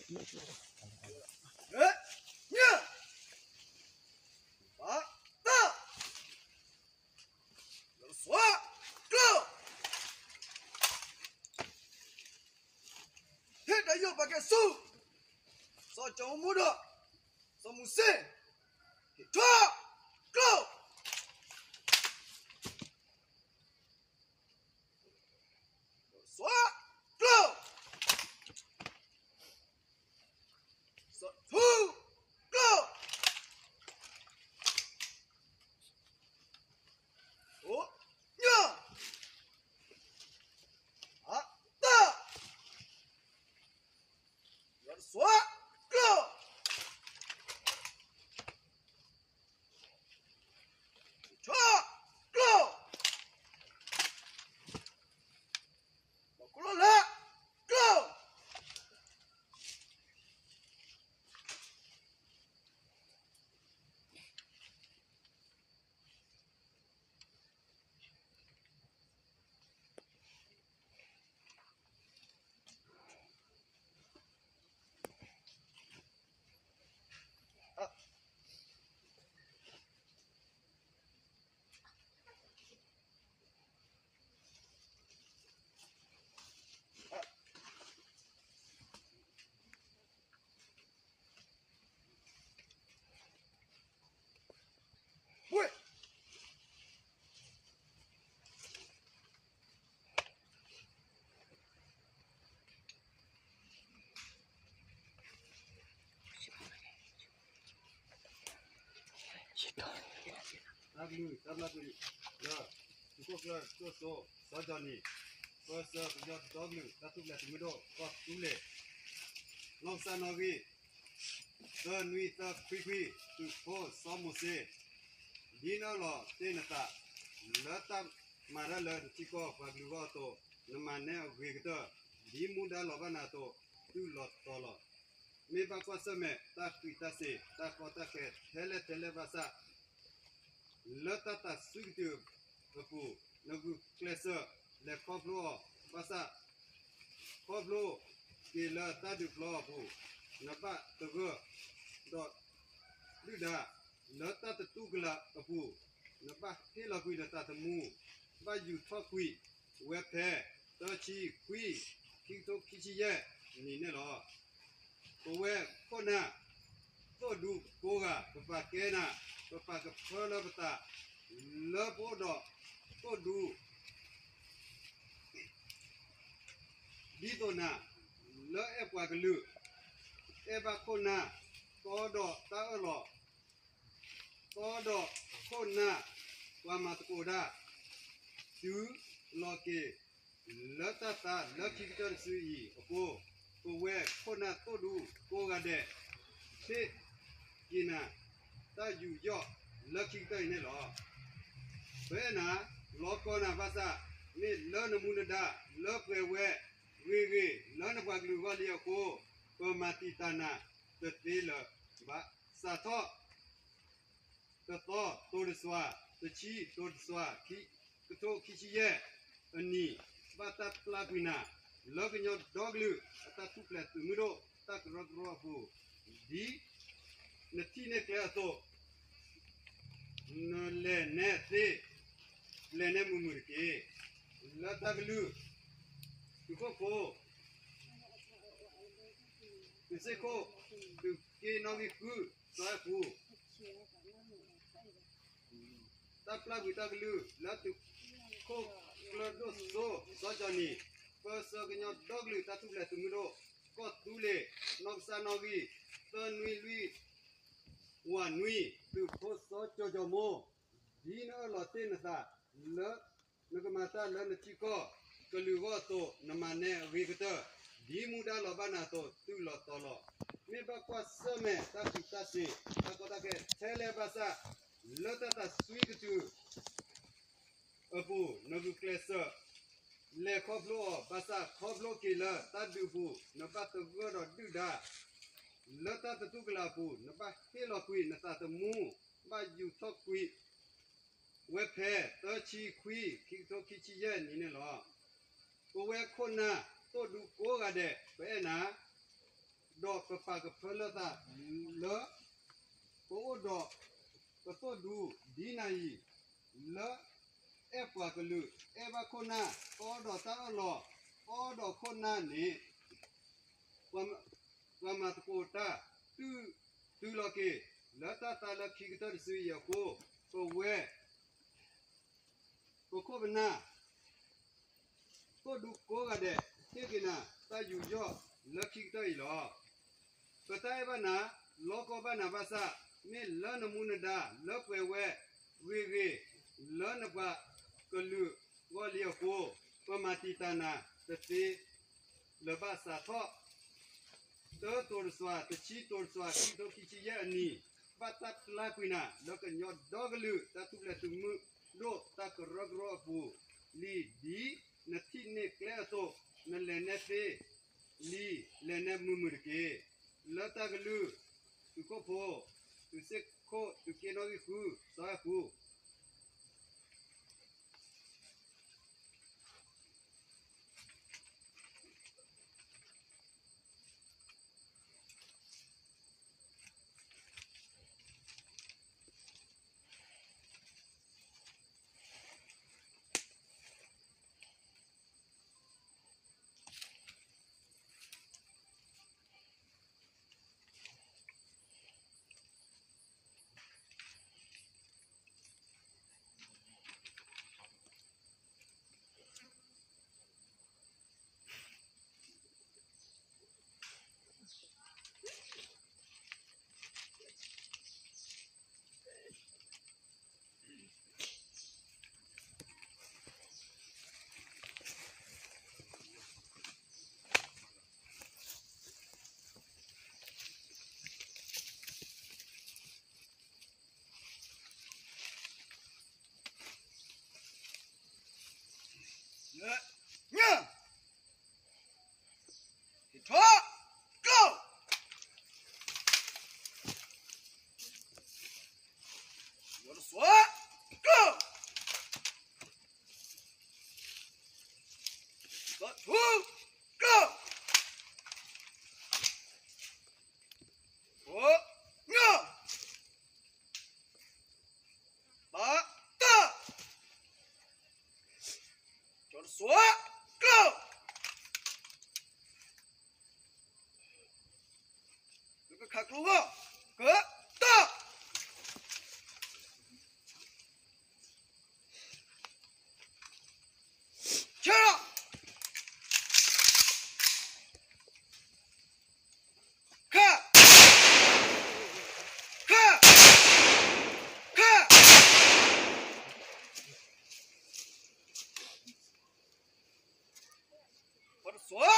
ညၣ်, ဘၣ်တၢ်, လီၤကစွါ, ကျီၢ်, ဟ့ၣ်တၢ်ယီၣ်ပာ်ကဲဆူ စီၤကၠီၤမိၣ်ဒီး စီၤမူၤစ့, က့ၤထီၣ်, ကျီၢ် စီၤ, ကျီၢ်, စီၤထူ, ကျီၢ်, အိၣ်, ညၣ်, အတၢ်, စီၤ, ကျီၢ် ထီၣ်, ကျီၢ်, ဘီခိၣ်လီၢ်လၢ, ကျီၢ်, တၢ်ဘျုးတၢ်ဘျၣ်ကွံာ်လၢ သုးခိၣ်ကျၢၢ်ဒိၣ်စိ စီၤကၠီၤနံၤ, ပၢဆှၢကညီဒီကလုာ်တၢ်ထူၣ်ဖျဲးသုးမုၢ်ဒိၣ် ကီၢ်သူလ့ၤ, နီၢ်ကစၢ်နီၣ်ဂံၢ် သၢနွံသၢခွံခွံ, သုးဖိစီၤမိၤၡ့, ဒ်နအၢၣ်လီၤတ့ၢ်နသး လၢတၢ်မၤတၢ်လၢနထံကီၢ်ပှၤကလုာ်ဂီၢ်အသိး, နမၤနဲအဂ့ၤကတၢၢ်, ဒ်မူဒါလီၤဘၣ်နၤအသိး, သုးလီၤတီၤလီၤ. မ့ၢ်ဘၣ်ကွၢ်ဆၢၣ်မဲာ်တၢ်ဃံးတၢ်စ့ၤ တၢ်ကီတၢ်ခဲထဲလဲၣ်ထဲလဲၣ်ဘၣ်ဆၣ် လၢတၢ်သးစွံကတုၤအပူၤ, နဂုာ်ကျဲးစၢးလဲၤခီဖျိအီၤဘၣ်ဆၣ်, ခီဖျိက့ၤလၢတၢ်ဒုးပျီအပူၤ, နဘၣ်သဂၢၢ်ဒီးဒုၣ်ဒါ, လၢတၢ်တတူၢ်ကလာ်အပူၤ, နဘၣ်ဟ့ၣ်လီၤကွံာ်နသးသမူ, ဘၣ်ယူၤထီၣ်ကွံာ်ဝဲဖဲ သၢဆံခွံ, ခံကထိခံဆံယဲၢ်နံၣ်န့ၣ်လီၤ. ပဝဲခိၣ်နၢ်သိၣ်ဒူကိးဂၤ, ပပာ်ကဲနၤ, ပပာ်ကဖၢလၢပသး, လၢပအိၣ်ဒီးသိၣ်ဒူ ဒ်သိးနၤ, လၢအဲၣ်ပှၤကလုာ်, အဲၣ်ဘၣ်ခိၣ်နၢ်, တီဒီးတၢ်အၢၣ်လီၤ, တီဒီးခိၣ်နၢ်, ပှၤမၤသကိးတၢ်, တုၤလီၤက့ၤ လၢတၢ်သါလၢခံကတၢၢ်တစုအံၤအဃိ, ပဝဲခိၣ်နၢ်သိၣ်ဒူကိးဂၤဒဲး, ဟ့ၣ်က့ၤနၤ တၢ်ယူးယီၣ်လၢခံကတၢၢ်အံၤန့ၣ်လီၤ. ပအဲၣ်နၤ, လီၤကီနၤဘၣ်ဆၣ်, မ့ၢ်လၢနမူနဒါလၢပှဲၤဝဲဂ့ၤဂ့ၤလၢနပှၤကလုာ်အဂီၢ်လံအဃိ, ပမၤတံာ်တာ်နၤတသ့လၢၤဘၣ်. စးထီၣ် တသီတိၤတစွၤ, တဆံတိၤတစွၤ, ခံကထိခံဆံယဲၢ်အနံၤ, ဘၣ်တၢ်ပျၢ်ကွံာ်နၤ လၢကညီဒီကလုာ်အတၢ်ထူၣ်ဖျဲးသုးမုၢ်ဒိၣ်တၢ်ကရၢကရိအပူၤ, ဒ်နထံၣ်န့ၢ်ကျဲအသိး, နလဲၤနဲသ့, လဲၤနဲမုာ်မုာ်တက့ၢ်. လၢတၢ်ကလုၢ်, သုးခိၣ်ဖိ သုးစ့ၢ်ခိၣ်, သုးက့နီၣ်ဂံၢ်ဃု, စီၤအဲၣ်ပူၤ, တၢ်ပျၢ်ကွံာ်တၢ်ကလုၢ် လၢသုးခိၣ်ကျၢၢ်ဒိၣ်စိ စီၤကၠီၤနံၤ, ပၢဆှၢကညီဒီကလုာ်တၢ်ထူၣ်ဖျဲးသုးမုၢ်ဒိၣ် ကီၢ်သူလ့ၤ, နီၢ်ကစၢ်နီၣ်ဂံၢ်, သၢနွံလွံၢ်, ဝးနွံ, သုးဖိစီၤကၠီၤကၠီၤမိၢ်, ဒ်နအၢၣ်လီၤတ့ၢ်နသး လၢ နကမၤတၢ်လၢနထံကီၢ်ကလုာ်ဂီၢ်အသိး နမၤနဲအဂ့ၤကတၢၢ်, ဒ်မူဒါလီၤဘၣ်နၤအသိး သုးလီၤတီၤလီၤ. မ့ၢ်ဘၣ်ကွၢ်ဆၢၣ်မဲာ်တၢ်ဃံးတၢ်စ့ၤ တၢ်ကီတၢ်ခဲထဲလဲၣ်ဘၣ်ဆၣ်, လၢတၢ်သးစွံကတုၤအပူၤ နဂုာ်ကျဲးစၢး လဲၤခီဖျိအီၤဘၣ်ဆၣ် ခီဖျိက့ၤလၢတၢ်ဒုးအပူၤ နဘၣ်သဂၢၢ်ဒီးဒုၣ်ဒါ လၢတၢ်တတူၢ်ကလာ်အပူၤ နဘၣ်ဟ့ၣ်လီၤကွံာ်နသးသမူ ဘၣ်ယူၤထီၣ်ကွံာ်ဝဲဖဲ သၢဆံခွံ ခံကထိခံဆံယဲၢ်နံၣ်န့ၣ်လီၤ. ပဝဲခိၣ်နၢ်သိၣ်ဒူကိးဂၤဒဲး ပအဲၣ်နၤ, ဒီးပပာ်ကဖၢလၢသးလၢ ပအိၣ်ဒီးပသိၣ်ဒူဒ်နၤအံၤ, လၢအဲၣ်ပှၤကလုာ်အဲၣ်ဘၣ်ခိၣ်နၢ်, အီဒီးတၢ်အၢၣ်လီၤအီဒီးခိၣ်နၢ်န့ၣ် ပှၤမၤသကိးတၢ် တုၤတုၤလီၤက့ၤ လၢတၢ်သါလၢခံကတၢၢ်တစုအံၤအဃိ, ပဝဲ ပခိၣ်ပနၢ် သိၣ်ဒူကိးဂၤဒဲး ဟ့ၣ်က့ၤနၤ တၢ်ယူးယီၣ်လၢခံကတၢၢ်အံၤလီၤ. ပတၢ်အဲၣ်ဘၣ်နၤ လီကီဘၣ်နၤဘၣ်ဆၣ်, မ့ၢ်လၢနမူနဒါလၢပှဲၤဝဲဂ့ၤဂ့ၤ လၢနပှၤကလုာ်ဂီၢ်လံအဃိ, ပမၤတံာ်တာ်နၤတသ့လၢၤဘၣ်. စးထီၣ် တၢတိၤတစွဲ တဆံတိၤတစွဲ ခံကထိခံဆံယဲၢ်အနံၤ, ဘၣ်တၢ်ပျၢ်ကွံာ်နၤ လၢကညီဒီကလုာ် တၢ်ထူၣ်ဖျဲးသုးမုၢ်ဒိၣ် တၢ်ကရၢကရိအပူၤလံ. ဒ်နထံၣ်န့ၢ်ကျဲအသိး, နလဲၤနဲသ့လံ, လဲၤနဲမုာ်မုာ်တက့ၢ်. လၢတၢ်ကလုၢ် သုးခိၣ်ဖိ, သုးစ့ၢ်ခိၣ်, သုးက့နီၣ်ဂံၢ်ဃု, စီၤအဲၣ်ပူၤ ညၣ်, ကထီ, ကျိ, ယီတစွဲ, ကျိ, သထူ, ကျိ, ညၣ်, ပာ်တၢ်, ကၠီတစွဲ, ကျိ, ကခးကျိဂီၢ်, ကတၢ်, ဆဲး, ခါ, ခါ, ခါ, ပတစွဲ